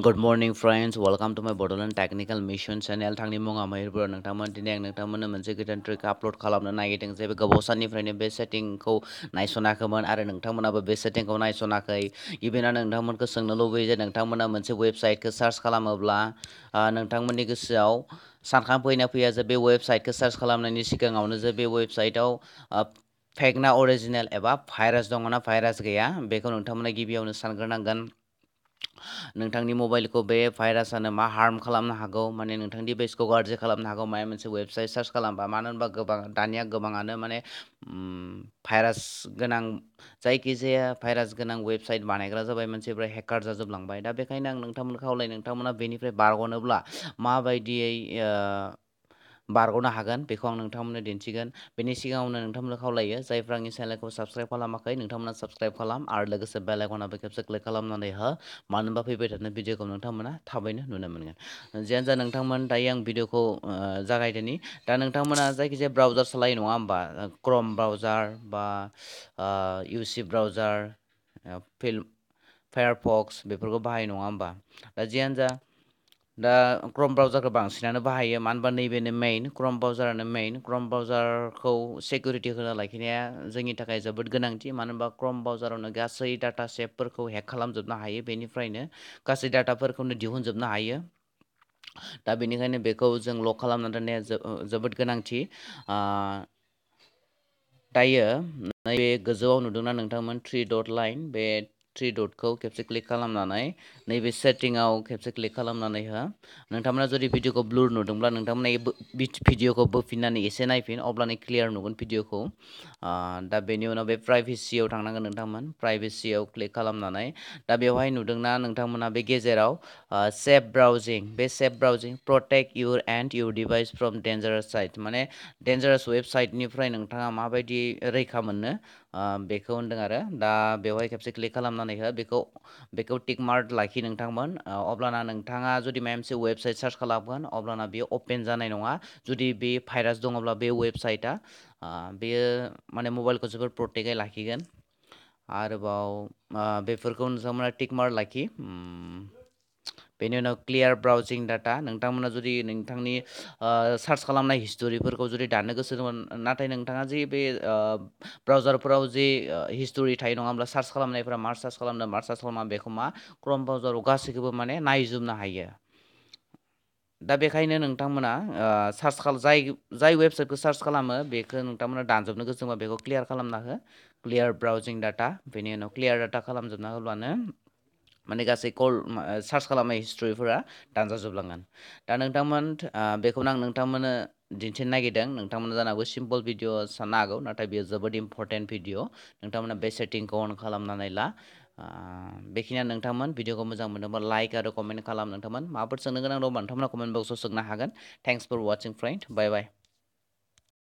Good morning, friends. Welcome to my Bodoland Technical Mission channel. थांनि मुङा महिरपुर नोंथांमोन दिनै आं नोंथांमोननो मोनसे गोदान ट्रिक आपल'ड खालामनो नागिरदों जे गोबाव साननिफ्रायनो बे सेटिंखौ नायसनाखैमोन आरो नोंथांमोनाबो बे सेटिंखौ नायसनाखै इभेन आं नोंथांमोनखौ सोंनो लुबैयो जे नोंथांमोना मोनसे वेबसाइटखौ सार्च खालामोब्ला नोंथांमोननि गोसोआव सानखांफैना फैया जे बे वेबसाइटखौ सार्च खालामनायनि सिगाङावनो जे बे वेबसाइटआव फेक ना अरिजिनेल एबा भाइरास दङ ना भाइरास गैया बेखौ नोंथांमोना गिबियावनो सानग्रोनांगोन। नोंथांनि मबाइलखौ बे भाइरासआनो मा हार्म खालामनो हागौ माने नोंथांनि डिभाइसखौ गाज्रि खालामनो हागौ माबा मोनसे वेबसाइट सार्च खालामबा मानो होनबा दानिया गोबाङानो माने भाइरास गोनां जायखिजाया भाइरास गोनां वेबसाइट बानायग्रा जाबाय मानसिफ्रा हेकार जाजोबलांबाय दा बेखायनो आं नोंथांमोनखौ खावलाय नोंथांमोना बेनिफ्राय बारग'नोब्ला माबायदियै बारग'नो हागोन बेखौ आं नोंथांमोननो दिन्थिगोन। बेनि सिगाङावनो नोंथांमोननो खावलायो जायफ्रा आंनि चेनेलखौ साबस्क्राइब खालामाखै नोंथांमोना साबस्क्राइब खालाम आरो लोगोसे बेल आइकनाबो खेबसे क्लिक खालामनानै हो मानो होनबा फैबाय थानाय भिडिअखौ नोंथांमोना थाबैनो नुनो मोनगोन। जियानो जा नोंथांमोन दायो आं भिडिअखौ जागायदोनि दा नोंथांमोना जायखिजाया ब्राउजार सालायो नङा होमबा क्रम ब्राउजार बा इउसि ब्राउजार फायारफक्स बेफोरखौ बाहाय नङा होमबा दा जियानो जा दा क्रम ब्राउजारखौ बांसिनानो बाहायो मानो होनबा नैबेनो मेइन क्रम ब्राउजारानो मेइन क्रम ब्राउजारखौ सिकिउरिटि होना लाखिनाया जोंनि थाखाय जोबोद गोनांथि मानो होनबा क्रम ब्राउजारावनो गासै डाटा सेटफोरखौ हेक खालामजोबनो हायो बेनिफ्रायनो गासै डाटाफोरखौनो दिहुनजोबनो हायो। दा बेनिखायनो बेखौ जों लक खालामना दोननाया जोबोद गोनांथि। दायो नैबे गोजौआव नुदोंना नोंथांमोन थ्रि डट लाइन बे थ्रि डटखौ खेबसे क्लिक खालामनानै नैबे सेटिंआव खेबसे क्लिक खालामनानै हो नोंथांमोना जुदि भिडिअखौ ब्लुर नुदोंब्ला नोंथांमोना भिडिअखौ बोफिननानै एसे नायफिन अब्लानो क्लियार नुगोन भिडिअखौ। दा बेनि उनाव बे प्राइभेसियाव थांनांगोन नोंथांमोन प्राइभेसियाव क्लिक खालामनानै दा बेवहाय नुदोंना नोंथांमोना बे गेजेराव सेफ ब्राउजिं बे safe browsing protect your and your device from dangerous site माने डेन्जारास वेबसाइटनिफ्राय नोंथाङा माबायदि रैखा मोननो बेखौ होनदों आरो दा बेवहाय खेबसे क्लिक खालामनानै हो बेखौ टिक मार्क लाखि नोंथांमोन अब्लाना नोंथाङा जुदि माबा मोनसे वेबसाइट सार्च खालामगोन अब्लाना बेयो अपेन जानाय नङा जुदि बे भाइरास दङब्ला बे वेबसाइटआ बेयो माने मबाइलखौ जोबोर प्रटेक्टै लाखिगोन। आरोबाव बेफोरखौ नोंथांमोना टिक मार्क लाखि बेनि उनाव क्लियार ब्राउजिं डाटा नोंथांमोना जुदि नोंथांनि सार्च खालामनाय हिस्ट'रिफोरखौ जुदि दानो गोसो दङ नाथाय नोंथाङा जे बे ब्राउजारफोराव जे हिस्ट'रि थायो नङा होमब्ला सार्च खालामनायफ्रा मार सार्च खालामदों मार सार्च खालामा बेखौ मा क्रम ब्राउजाराव गासैखौबो माने नायजोबनो हायो। दा बेखायनो नोंथांमोना जाय वेबसाइटखौ सार्च खालामो बेखौ नोंथांमोना दानजोबनो गोसोबा बेखौ क्लियार खालामना हो क्लियार ब्राउजिं डाटा बेनि उनाव क्लियार डाटा खालामजोबना होब्लानो माने गासै सार्च खालामनाय हिस्ट'रिफोरा दानजाजोबलांगोन। दा नोंथांमोन बेखौनो आं नोंथांमोननो दिन्थिनो नागिरदों नोंथांमोना जानो हागौ सिम्पोल भिडिअ साननो हागौ नाथाय बेयो जोबोद इम्परटेन्ट भिडिअ नोंथांमोना बे सेटिंखौ अन खालामनानै ला बेखिनियानो नोंथांमोन भिडिअखौ मोजां मोनदोंबा लाइक आरो कमेन्ट खालाम नोंथांमोन माबाफोर सोंनो गोनां दंबा नोंथांमोना कमेन्ट बक्सआव सोंनो हागोन। थेंक्स फर वाचिं फ्रेन्ड बाय बाय।